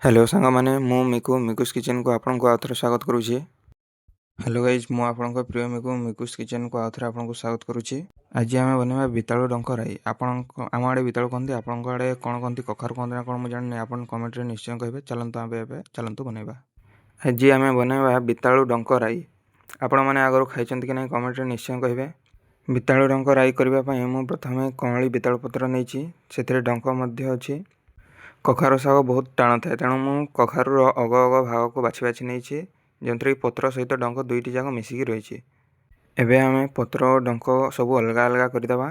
Hello ସାଙ୍ଗମାନେ, ମୁଁ ମିକୁ, ମିକୁସ୍ କିଚେନ୍କୁ ଆପଣଙ୍କୁ ଆଉଥରେ ସ୍ୱାଗତ କରୁଛି। ହ୍ୟାଲୋ ଗାଇଜ୍, ମୁଁ ଆପଣଙ୍କ ପ୍ରିୟ ମିକୁ, ମିକୁସ୍ କିଚେନ୍କୁ ଆଉଥରେ ଆପଣଙ୍କୁ ସ୍ୱାଗତ କରୁଛି। ଆଜି ଆମେ ବନେଇବା ବିତାଳୁ ଡଙ୍କ ରାଇ। ଆପଣଙ୍କ ଆମ ଆଡ଼େ ବିତାଳୁ କହନ୍ତି, ଆପଣଙ୍କ ଆଡ଼େ କ'ଣ କହନ୍ତି, କଖାରୁ କହନ୍ତି ନା କ'ଣ ମୁଁ ଜାଣିନି। ଆପଣ କମେଣ୍ଟରେ ନିଶ୍ଚୟ କହିବେ। ଚାଲନ୍ତୁ, ଆମେ ଏବେ ଚାଲନ୍ତୁ ବନେଇବା। ଆଜି ଆମେ ବନେଇବା ବିତାଳୁ ଡଙ୍କ ରାଇ। ଆପଣମାନେ ଆଗରୁ ଖାଇଛନ୍ତି କି ନାହିଁ, କମେଣ୍ଟରେ ନିଶ୍ଚୟ କହିବେ। ବିତାଳୁ ଡଙ୍କ ରାଇ କରିବା ପାଇଁ ମୁଁ ପ୍ରଥମେ କଅଁଳି ବିତାଳୁ ପତ୍ର ନେଇଛି, ସେଥିରେ ଡଙ୍କ ମଧ୍ୟ ଅଛି। କଖାରୁ ଶାଗ ବହୁତ ଟାଣ ଥାଏ, ତେଣୁ ମୁଁ କଖାରୁର ଅଗ ଅଗ ଭାଗକୁ ବାଛି ବାଛି ନେଇଛି, ଯେଉଁଥିରେ କି ପତ୍ର ସହିତ ଡଙ୍କ ଦୁଇଟି ଯାକ ମିଶିକି ରହିଛି। ଏବେ ଆମେ ପତ୍ର ଓ ଡଙ୍କ ସବୁ ଅଲଗା ଅଲଗା କରିଦେବା,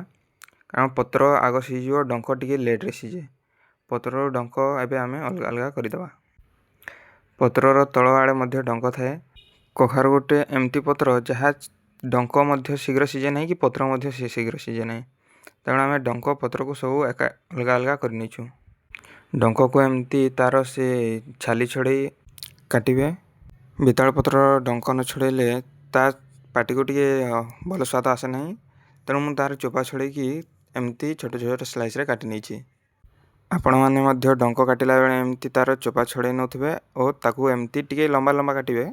କାରଣ ପତ୍ର ଆଗ ସିଝିଯିବ, ଡଙ୍କ ଟିକେ ଲେଟ୍ରେ ସିଝେ। ପତ୍ର ଓ ଡଙ୍କ ଏବେ ଆମେ ଅଲଗା ଅଲଗା କରିଦେବା। ପତ୍ରର ତଳ ଆଡ଼େ ମଧ୍ୟ ଡଙ୍କ ଥାଏ। କଖାରୁ ଗୋଟେ ଏମିତି ପତ୍ର, ଯାହା ଡଙ୍କ ମଧ୍ୟ ଶୀଘ୍ର ସିଝେ ନାହିଁ କି ପତ୍ର ମଧ୍ୟ ଶୀଘ୍ର ସିଝେ ନାହିଁ। ତେଣୁ ଆମେ ଡଙ୍କ ପତ୍ରକୁ ସବୁ ଏକା ଅଲଗା ଅଲଗା କରିନେଇଛୁ। ଡଙ୍କକୁ ଏମିତି ତା'ର ସେ ଛାଲି ଛଡ଼େଇ କାଟିବେ। ବିତାଳ ପତ୍ରର ଡଙ୍କ ନ ଛଡ଼େଇଲେ ତା ପାଟିକୁ ଟିକେ ଭଲ ସ୍ୱାଦ ଆସେ ନାହିଁ। ତେଣୁ ମୁଁ ତା'ର ଚୋପା ଛଡ଼େଇକି ଏମିତି ଛୋଟ ଛୋଟ ସ୍ଲାଇସ୍ରେ କାଟି ନେଇଛି। ଆପଣମାନେ ମଧ୍ୟ ଡଙ୍କ କାଟିଲା ବେଳେ ଏମିତି ତା'ର ଚୋପା ଛଡ଼େଇ ନେଉଥିବେ ଓ ତାକୁ ଏମିତି ଟିକେ ଲମ୍ବା ଲମ୍ବା କାଟିବେ,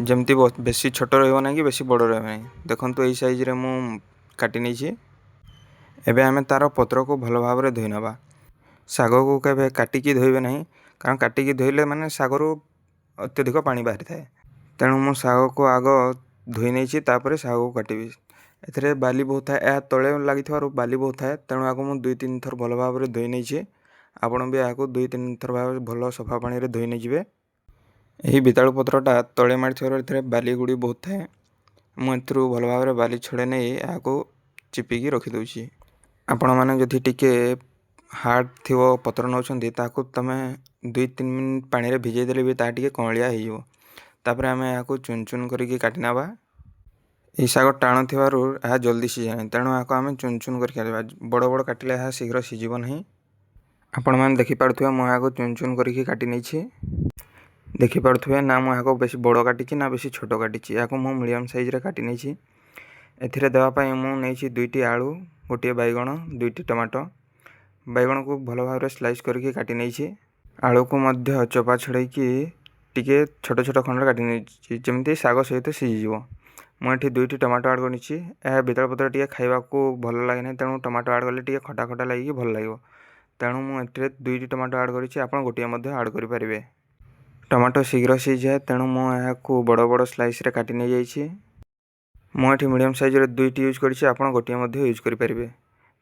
ଯେମିତି ବେଶୀ ଛୋଟ ରହିବ ନାହିଁ କି ବେଶୀ ବଡ଼ ରହିବ ନାହିଁ। ଦେଖନ୍ତୁ, ଏଇ ସାଇଜ୍ରେ ମୁଁ କାଟି ନେଇଛି। ଏବେ ଆମେ ତା'ର ପତ୍ରକୁ ଭଲ ଭାବରେ ଧୋଇ ନେବା। ଶାଗକୁ କେବେ କାଟିକି ଧୋଇବେ ନାହିଁ, କାରଣ କାଟିକି ଧୋଇଲେ ମାନେ ଶାଗରୁ ଅତ୍ୟଧିକ ପାଣି ବାହାରିଥାଏ। ତେଣୁ ମୁଁ ଶାଗକୁ ଆଗ ଧୋଇ ନେଇଛି, ତାପରେ ଶାଗକୁ କାଟିବି। ଏଥିରେ ବାଲି ବହୁତ ଥାଏ। ଏହା ତଳେ ଲାଗିଥିବାରୁ ବାଲି ବହୁତ ଥାଏ। ତେଣୁ ଏହାକୁ ମୁଁ 2-3 ଥର ଭଲ ଭାବରେ ଧୋଇ ନେଇଛି। ଆପଣ ବି ଏହାକୁ 2-3 ଥର ଭାବରେ ଭଲ ସଫା ପାଣିରେ ଧୋଇ ନେଇଯିବେ। ଏହି ବିତାଳୁ ପତ୍ରଟା ତଳେ ମାଡ଼ିଥିବାରୁ ଏଥିରେ ବାଲି ଗୁଡ଼ି ବହୁତ ଥାଏ। ମୁଁ ଏଥିରୁ ଭଲ ଭାବରେ ବାଲି ଛଡ଼େଇ ନେଇ ଏହାକୁ ଚିପିକି ରଖିଦେଉଛି। ଆପଣମାନେ ଯଦି ଟିକେ ହାର୍ଡ଼ ଥିବ ପତ୍ର ନେଉଛନ୍ତି, ତାକୁ ତୁମେ 2-3 ମିନିଟ୍ ପାଣିରେ ଭିଜେଇ ଦେଲେ ବି ତାହା ଟିକେ କଅଁଳିଆ ହେଇଯିବ। ତାପରେ ଆମେ ଏହାକୁ ଚୁନ ଚୁନ କରିକି କାଟି ନେବା। ଏହି ଶାଗ ଟାଣ ଥିବାରୁ ଏହା ଜଲ୍ଦି ସିଝେ ନାହିଁ, ତେଣୁ ଏହାକୁ ଆମେ ଚୁନ ଚୁନ କରି କାଟିବା। ବଡ଼ ବଡ଼ କାଟିଲେ ଏହା ଶୀଘ୍ର ସିଝିବ ନାହିଁ। ଆପଣମାନେ ଦେଖିପାରୁଥିବେ, ମୁଁ ଏହାକୁ ଚୁନ ଚୁନ କରିକି କାଟି ନେଇଛି। ଦେଖିପାରୁଥିବେ ନା, ମୁଁ ଏହାକୁ ବେଶୀ ବଡ଼ କାଟିଛି ନା ବେଶୀ ଛୋଟ କାଟିଛି। ଏହାକୁ ମୁଁ ମିଡ଼ିୟମ୍ ସାଇଜ୍ରେ କାଟି ନେଇଛି। ଏଥିରେ ଦେବା ପାଇଁ ମୁଁ ନେଇଛି ଦୁଇଟି ଆଳୁ, ଗୋଟିଏ ବାଇଗଣ, ଦୁଇଟି ଟମାଟୋ। ବାଇଗଣକୁ ଭଲ ଭାବରେ ସ୍ଲାଇସ୍ କରିକି କାଟି ନେଇଛି। ଆଳୁକୁ ମଧ୍ୟ ଚୋପା ଛଡ଼େଇକି ଟିକେ ଛୋଟ ଛୋଟ ଖଣ୍ଡରେ କାଟି ନେଇଛି, ଯେମିତି ଶାଗ ସହିତ ସିଝିଯିବ। ମୁଁ ଏଠି ଦୁଇଟି ଟମାଟୋ ଆଡ଼୍ କରିଛି। ଏହା ବିତାଳ ପତ୍ର ଟିକେ ଖାଇବାକୁ ଭଲ ଲାଗେ ନାହିଁ, ତେଣୁ ଟମାଟୋ ଆଡ଼୍ କଲେ ଟିକେ ଖଟା ଖଟା ଲାଗିକି ଭଲ ଲାଗିବ। ତେଣୁ ମୁଁ ଏଥିରେ ଦୁଇଟି ଟମାଟୋ ଆଡ଼୍ କରିଛି। ଆପଣ ଗୋଟିଏ ମଧ୍ୟ ଆଡ଼୍ କରିପାରିବେ। ଟମାଟୋ ଶୀଘ୍ର ସିଝିଯାଏ, ତେଣୁ ମୁଁ ଏହାକୁ ବଡ଼ ବଡ଼ ସ୍ଲାଇସ୍ରେ କାଟି ନେଇଯାଇଛି। ମୁଁ ଏଠି ମିଡ଼ିୟମ୍ ସାଇଜ୍ର ଦୁଇଟି ୟୁଜ୍ କରିଛି, ଆପଣ ଗୋଟିଏ ମଧ୍ୟ ୟୁଜ୍ କରିପାରିବେ।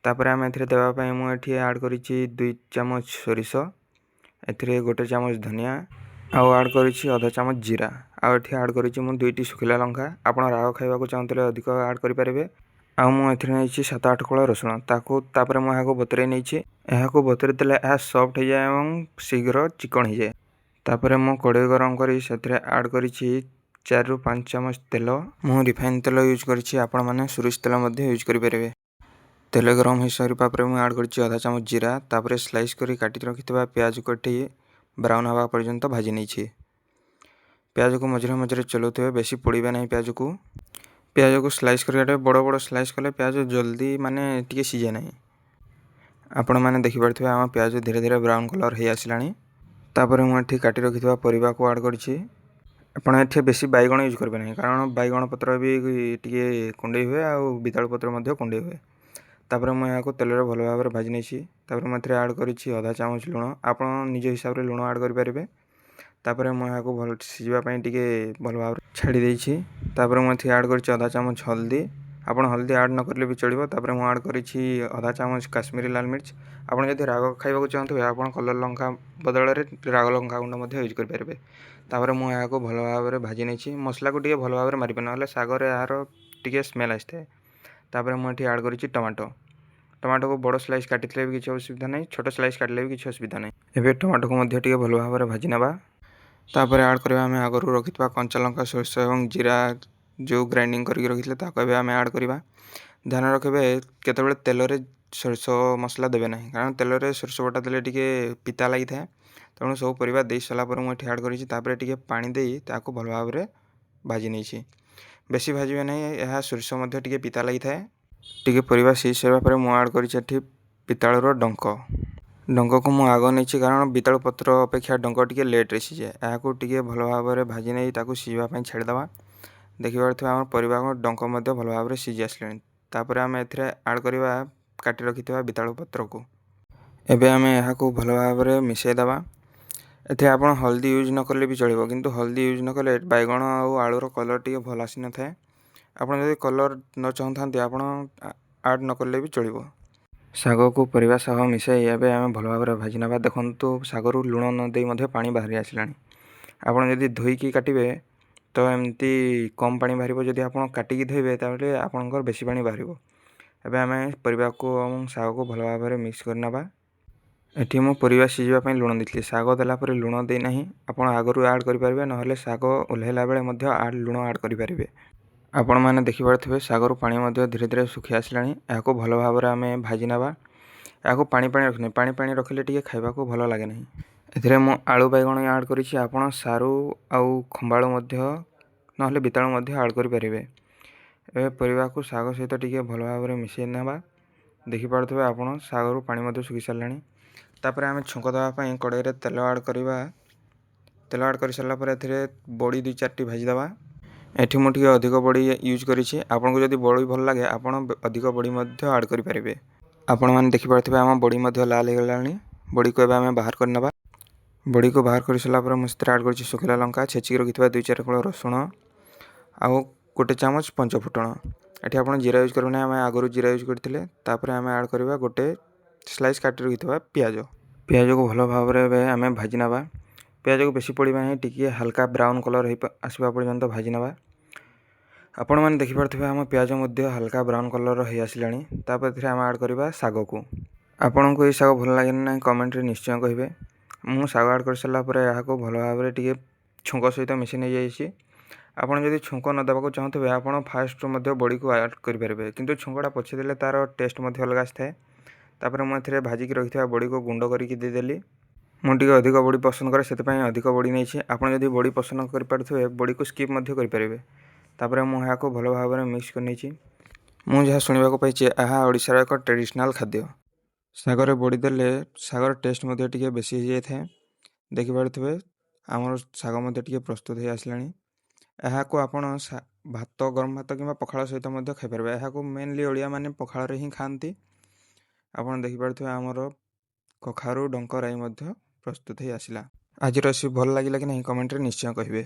ତାପରେ ଆମେ ଏଥିରେ ଦେବା ପାଇଁ ମୁଁ ଏଠି ଆଡ଼୍ କରିଛି 2 ଚାମଚ ସୋରିଷ, ଏଥିରେ 1 ଚାମଚ ଧନିଆ, ଆଉ ଆଡ଼୍ କରିଛି ଅଧ ଚାମଚ ଜିରା, ଆଉ ଏଠି ଆଡ଼୍ କରିଛି ମୁଁ ଦୁଇଟି ଶୁଖିଲା ଲଙ୍କା। ଆପଣ ରାଗ ଖାଇବାକୁ ଚାହୁଁଥିଲେ ଅଧିକ ଆଡ଼୍ କରିପାରିବେ। ଆଉ ମୁଁ ଏଥିରେ ନେଇଛି 7-8 କୋଳ ରସୁଣ। ତାକୁ ତାପରେ ମୁଁ ଏହାକୁ ବତୁରାଇ ନେଇଛି। ଏହାକୁ ବତୁରାଇ ଦେଲେ ଏହା ସଫ୍ଟ ହେଇଯାଏ ଏବଂ ଶୀଘ୍ର ଚିକଣ ହେଇଯାଏ। ତାପରେ ମୁଁ କଡ଼େଇ ଗରମ କରି ସେଥିରେ ଆଡ଼୍ କରିଛି 4ରୁ 5 ଚାମଚ ତେଲ। ମୁଁ ରିଫାଇନ୍ ତେଲ ୟୁଜ୍ କରିଛି, ଆପଣମାନେ ସୋରିଷ ତେଲ ମଧ୍ୟ ୟୁଜ୍ କରିପାରିବେ। ତେଲ ଗରମ ହୋଇସାରିବା ପରେ ମୁଁ ଆଡ଼୍ କରିଛି ଅଧା ଚାମଚ ଜିରା। ତାପରେ ସ୍ଲାଇସ୍ କରି କାଟି ରଖିଥିବା ପିଆଜକୁ ଏଠି ବ୍ରାଉନ୍ ହେବା ପର୍ଯ୍ୟନ୍ତ ଭାଜି ନେଇଛି। ପିଆଜକୁ ମଝିରେ ମଝିରେ ଚଲାଉଥିବେ, ବେଶୀ ପୋଡ଼ିବେ ନାହିଁ ପିଆଜକୁ। ପିଆଜକୁ ସ୍ଲାଇସ୍ କରି କାଟିବେ। ବଡ଼ ବଡ଼ ସ୍ଲାଇସ୍ କଲେ ପିଆଜ ଜଲ୍ଦି ମାନେ ଟିକେ ସିଝେ ନାହିଁ। ଆପଣମାନେ ଦେଖିପାରୁଥିବେ, ଆମ ପିଆଜ ଧୀରେ ଧୀରେ ବ୍ରାଉନ୍ କଲର୍ ହେଇ ଆସିଲାଣି। ତାପରେ ମୁଁ ଏଠି କାଟି ରଖିଥିବା ପରିବାକୁ ଆଡ଼୍ କରିଛି। ଆପଣ ଏଠି ବେଶୀ ବାଇଗଣ ୟୁଜ୍ କରିବେ ନାହିଁ, କାରଣ ବାଇଗଣ ପତ୍ର ବି ଟିକେ କୁଣ୍ଡେଇ ହୁଏ ଆଉ ବିତାଳୁ ପତ୍ର ମଧ୍ୟ କୁଣ୍ଡେଇ ହୁଏ। ତାପରେ ମୁଁ ଏହାକୁ ତେଲରେ ଭଲ ଭାବରେ ଭାଜି ନେଇଛି। ତାପରେ ମୁଁ ଏଥିରେ ଆଡ଼୍ କରିଛି ଅଧା ଚାମଚ ଲୁଣ। ଆପଣ ନିଜ ହିସାବରେ ଲୁଣ ଆଡ଼୍ କରିପାରିବେ। ତାପରେ ମୁଁ ଏହାକୁ ଭଲ ସିଝିବା ପାଇଁ ଟିକେ ଭଲ ଭାବରେ ଛାଡ଼ି ଦେଇଛି। ତାପରେ ମୁଁ ଏଥିରେ ଆଡ଼୍ କରିଛି ଅଧା ଚାମଚ ହଳଦୀ। ଆପଣ ହଳଦୀ ଆଡ଼୍ ନ କଲେ ବି ଚଳିବ। ତାପରେ ମୁଁ ଆଡ଼୍ କରିଛି ଅଧା ଚାମଚ କାଶ୍ମୀରୀ ଲାଲ ମିର୍ଚ୍ଚ। ଆପଣ ଯଦି ରାଗ ଖାଇବାକୁ ଚାହୁଁଥିବେ, ଆପଣ କଲର୍ ଲଙ୍କା ବଦଳରେ ରାଗ ଲଙ୍କା ଗୁଣ୍ଡ ମଧ୍ୟ ୟୁଜ୍ କରିପାରିବେ। ତାପରେ ମୁଁ ଏହାକୁ ଭଲ ଭାବରେ ଭାଜି ନେଇଛି। ମସଲାକୁ ଟିକେ ଭଲ ଭାବରେ ମାରିବେ, ନହେଲେ ଶାଗରେ ଏହାର ଟିକେ ସ୍ମେଲ୍ ଆସିଥାଏ। ତାପରେ ମୁଁ ଏଠି ଆଡ଼୍ କରିଛି ଟମାଟୋ। ଟମାଟୋକୁ ବଡ଼ ସ୍ଲାଇସ୍ କାଟିଥିଲେ ବି କିଛି ଅସୁବିଧା ନାହିଁ, ଛୋଟ ସ୍ଲାଇସ୍ କାଟିଲେ ବି କିଛି ଅସୁବିଧା ନାହିଁ। ଏବେ ଟମାଟୋକୁ ମଧ୍ୟ ଟିକେ ଭଲ ଭାବରେ ଭାଜି ନେବା। ତାପରେ ଆଡ଼୍ କରିବା ଆମେ ଆଗରୁ ରଖିଥିବା କଞ୍ଚା ଲଙ୍କା, ସୋରିଷ ଏବଂ ଜିରା ଯେଉଁ ଗ୍ରାଇଣ୍ଡିଙ୍ଗ କରିକି ରଖିଥିଲେ, ତାକୁ ଏବେ ଆମେ ଆଡ଼୍ କରିବା। ଧ୍ୟାନ ରଖିବେ, କେତେବେଳେ ତେଲରେ ସୋରିଷ ମସଲା ଦେବେ ନାହିଁ, କାରଣ ତେଲରେ ସୋରିଷ ବଟା ଦେଲେ ଟିକେ ପିତା ଲାଗିଥାଏ। ତେଣୁ ସବୁ ପରିବା ଦେଇ ସାରିଲା ପରେ ମୁଁ ଏଠି ଆଡ଼୍ କରିଛି। ତାପରେ ଟିକେ ପାଣି ଦେଇ ତାକୁ ଭଲ ଭାବରେ ଭାଜି ନେଇଛି। ବେଶୀ ଭାଜିବେ ନାହିଁ, ଏହା ସୋରିଷ ମଧ୍ୟ ଟିକେ ପିତା ଲାଗିଥାଏ। ଟିକେ ପରିବା ସିଝି ସାରିବା ପରେ ମୁଁ ଆଡ଼୍ କରିଛି ଏଠି ପିତାଳୁର ଡଙ୍କ। ଡଙ୍କକୁ ମୁଁ ଆଗ ନେଇଛି, କାରଣ ବିତାଳୁ ପତ୍ର ଅପେକ୍ଷା ଡଙ୍କ ଟିକେ ଲେଟ୍ରେ ସିଝେ। ଏହାକୁ ଟିକେ ଭଲ ଭାବରେ ଭାଜି ନେଇ ତାକୁ ସିଝିବା ପାଇଁ ଛାଡ଼ିଦେବା। ଦେଖିପାରୁଥିବେ, ଆମର ପରିବା ଡଙ୍କ ମଧ୍ୟ ଭଲ ଭାବରେ ସିଝି ଆସିଲାଣି। ତାପରେ ଆମେ ଏଥିରେ ଆଡ଼୍ କରିବା କାଟି ରଖିଥିବା ବିତାଳୁ ପତ୍ରକୁ। ଏବେ ଆମେ ଏହାକୁ ଭଲ ଭାବରେ ମିଶାଇ ଦେବା। ଏଥିରେ ଆପଣ ହଳଦୀ ୟୁଜ୍ ନ କଲେ ବି ଚଳିବ, କିନ୍ତୁ ହଳଦୀ ୟୁଜ୍ ନ କଲେ ବାଇଗଣ ଆଉ ଆଳୁର କଲର୍ ଟିକେ ଭଲ ଆସିନଥାଏ। ଆପଣ ଯଦି କଲର୍ ନ ଚାହୁଁଥାନ୍ତି, ଆପଣ ଆଡ଼୍ ନ କଲେ ବି ଚଳିବ। ଶାଗକୁ ପରିବା ସହ ମିଶାଇ ଏବେ ଆମେ ଭଲ ଭାବରେ ଭାଜି ନେବା। ଦେଖନ୍ତୁ, ଶାଗରୁ ଲୁଣ ନ ଦେଇ ମଧ୍ୟ ପାଣି ବାହାରି ଆସିଲାଣି। ଆପଣ ଯଦି ଧୋଇକି କାଟିବେ ତ ଏମିତି କମ୍ ପାଣି ବାହାରିବ। ଯଦି ଆପଣ କାଟିକି ଧୋଇବେ, ତାହେଲେ ଆପଣଙ୍କର ବେଶୀ ପାଣି ବାହାରିବ। ଏବେ ଆମେ ପରିବାକୁ ଏବଂ ଶାଗକୁ ଭଲ ଭାବରେ ମିକ୍ସ କରିନେବା। ଏଠି ମୁଁ ପରିବା ସିଝିବା ପାଇଁ ଲୁଣ ଦେଇଥିଲି, ଶାଗ ଦେଲା ପରେ ଲୁଣ ଦେଇନାହିଁ। ଆପଣ ଆଗରୁ ଆଡ଼୍ କରିପାରିବେ, ନହେଲେ ଶାଗ ଓହ୍ଲାଇଲା ବେଳେ ମଧ୍ୟ ଲୁଣ ଆଡ଼୍ କରିପାରିବେ। ଆପଣମାନେ ଦେଖିପାରୁଥିବେ, ଶାଗରୁ ପାଣି ମଧ୍ୟ ଧୀରେ ଧୀରେ ଶୁଖି ଆସିଲାଣି। ଏହାକୁ ଭଲ ଭାବରେ ଆମେ ଭାଜି ନେବା। ଏହାକୁ ପାଣି ପାଣି ରଖିନି, ପାଣି ପାଣି ରଖିଲେ ଟିକେ ଖାଇବାକୁ ଭଲ ଲାଗେ ନାହିଁ। ଏଥିରେ ମୁଁ ଆଳୁ, ବାଇଗଣ ଆଡ଼୍ କରିଛି। ଆପଣ ସାରୁ ଆଉ ଖମ୍ବାଳୁ ମଧ୍ୟ, ନହେଲେ ବିତାଳୁ ମଧ୍ୟ ଆଡ଼୍ କରିପାରିବେ। ଏବେ ପରିବାକୁ ଶାଗ ସହିତ ଟିକେ ଭଲ ଭାବରେ ମିଶାଇ ନେବା। ଦେଖିପାରୁଥିବେ ଆପଣ, ଶାଗରୁ ପାଣି ମଧ୍ୟ ଶୁଖି ସାରିଲାଣି। ତାପରେ ଆମେ ଛୁଙ୍କ ଦେବା ପାଇଁ କଡ଼େଇରେ ତେଲ ଆଡ଼୍ କରିବା। ତେଲ ଆଡ଼୍ କରିସାରିଲା ପରେ ଏଥିରେ ବଡ଼ି ଦୁଇ ଚାରିଟି ଭାଜିଦେବା। ଏଠି ମୁଁ ଟିକେ ଅଧିକ ବଡ଼ି ୟୁଜ୍ କରିଛି। ଆପଣଙ୍କୁ ଯଦି ବଡ଼ି ଭଲ ଲାଗେ, ଆପଣ ଅଧିକ ବଡ଼ି ମଧ୍ୟ ଆଡ଼୍ କରିପାରିବେ। ଆପଣମାନେ ଦେଖିପାରୁଥିବେ, ଆମ ବଡ଼ି ମଧ୍ୟ ଲାଲ ହେଇଗଲାଣି। ବଡ଼ିକୁ ଏବେ ଆମେ ବାହାର କରିନେବା। ବଡ଼ିକୁ ବାହାର କରିସାରିଲା ପରେ ମୁଁ ସେଥିରେ ଆଡ଼୍ କରିଛି ଶୁଖିଲା ଲଙ୍କା, ଛେଚିକି ରଖିଥିବା ଦୁଇ ଚାରି କୋଳ ରସୁଣ ଆଉ ଗୋଟେ ଚାମଚ ପଞ୍ଚଫୁଟଣ। ଏଠି ଆପଣ ଜିରା ୟୁଜ୍ କରିବେ ନାହିଁ, ଆମେ ଆଗରୁ ଜିରା ୟୁଜ୍ କରିଥିଲେ। ତାପରେ ଆମେ ଆଡ଼୍ କରିବା ଗୋଟେ ସ୍ଲାଇସ୍ କାଟି ରଖିଥିବା ପିଆଜ। ପିଆଜକୁ ଭଲ ଭାବରେ ଏବେ ଆମେ ଭାଜି ନେବା। ପିଆଜକୁ ବେଶୀ ପୋଡ଼ିବା ନାହିଁ, ଟିକିଏ ହାଲକା ବ୍ରାଉନ୍ କଲର୍ ହେଇ ଆସିବା ପର୍ଯ୍ୟନ୍ତ ଭାଜି ନେବା। ଆପଣମାନେ ଦେଖିପାରୁଥିବେ, ଆମ ପିଆଜ ମଧ୍ୟ ହାଲକା ବ୍ରାଉନ୍ କଲର୍ର ହେଇ ଆସିଲାଣି। ତାପରେ ଏଥିରେ ଆମେ ଆଡ଼୍ କରିବା ଶାଗକୁ। ଆପଣଙ୍କୁ ଏଇ ଶାଗ ଭଲ ଲାଗେ ନାହିଁ, କମେଣ୍ଟରେ ନିଶ୍ଚୟ କହିବେ। ମୁଁ ଶାଗ ଆଡ଼୍ କରିସାରିଲା ପରେ ଏହାକୁ ଭଲ ଭାବରେ ଟିକେ ଛୁଙ୍କ ସହିତ ମିଶାଇ ନେଇଯାଇଛି। ଆପଣ ଯଦି ଛୁଙ୍କ ନ ଦେବାକୁ ଚାହୁଁଥିବେ, ଆପଣ ଫାଷ୍ଟରୁ ମଧ୍ୟ ବଡ଼ିକୁ ଆଡ଼୍ କରିପାରିବେ, କିନ୍ତୁ ଛୁଙ୍କଟା ପଛେ ଦେଲେ ତା'ର ଟେଷ୍ଟ ମଧ୍ୟ ଅଲଗା ଆସିଥାଏ। ତାପରେ ମୁଁ ଏଥିରେ ଭାଜିକି ରଖିଥିବା ବଡ଼ିକୁ ଗୁଣ୍ଡ କରିକି ଦେଇଦେଲି। ମୁଁ ଟିକେ ଅଧିକ ବଡ଼ି ପସନ୍ଦ କରେ, ସେଥିପାଇଁ ଅଧିକ ବଡ଼ି ନେଇଛି। ଆପଣ ଯଦି ବଡ଼ି ପସନ୍ଦ କରିପାରୁଥିବେ, ବଡ଼ିକୁ ସ୍କିପ୍ ମଧ୍ୟ କରିପାରିବେ। ତାପରେ ମୁଁ ଏହାକୁ ଭଲ ଭାବରେ ମିକ୍ସ କରିନେଇଛି। ମୁଁ ଯାହା ଶୁଣିବାକୁ ପାଇଛି, ଏହା ଓଡ଼ିଶାର ଏକ ଟ୍ରେଡ଼ିସନାଲ୍ ଖାଦ୍ୟ। ଶାଗରେ ବଡ଼ି ଦେଲେ ଶାଗର ଟେଷ୍ଟ ମଧ୍ୟ ଟିକେ ବେଶୀ ହେଇଯାଇଥାଏ। ଦେଖିପାରୁଥିବେ, ଆମର ଶାଗ ମଧ୍ୟ ଟିକେ ପ୍ରସ୍ତୁତ ହେଇ ଆସିଲାଣି। ଏହାକୁ ଆପଣ ଭାତ, ଗରମ ଭାତ କିମ୍ବା ପଖାଳ ସହିତ ମଧ୍ୟ ଖାଇପାରିବେ। ଏହାକୁ ମେନଲି ଓଡ଼ିଆମାନେ ପଖାଳରେ ହିଁ ଖାଆନ୍ତି। ଆପଣ ଦେଖିପାରୁଥିବେ, ଆମର କଖାରୁ ଡଙ୍କ ରାଇ ମଧ୍ୟ ପ୍ରସ୍ତୁତ ହେଇ ଆସିଲା। ଆଜିର ରେସିପି ଭଲ ଲାଗିଲା କି ନାହିଁ, କମେଣ୍ଟରେ ନିଶ୍ଚୟ କହିବେ।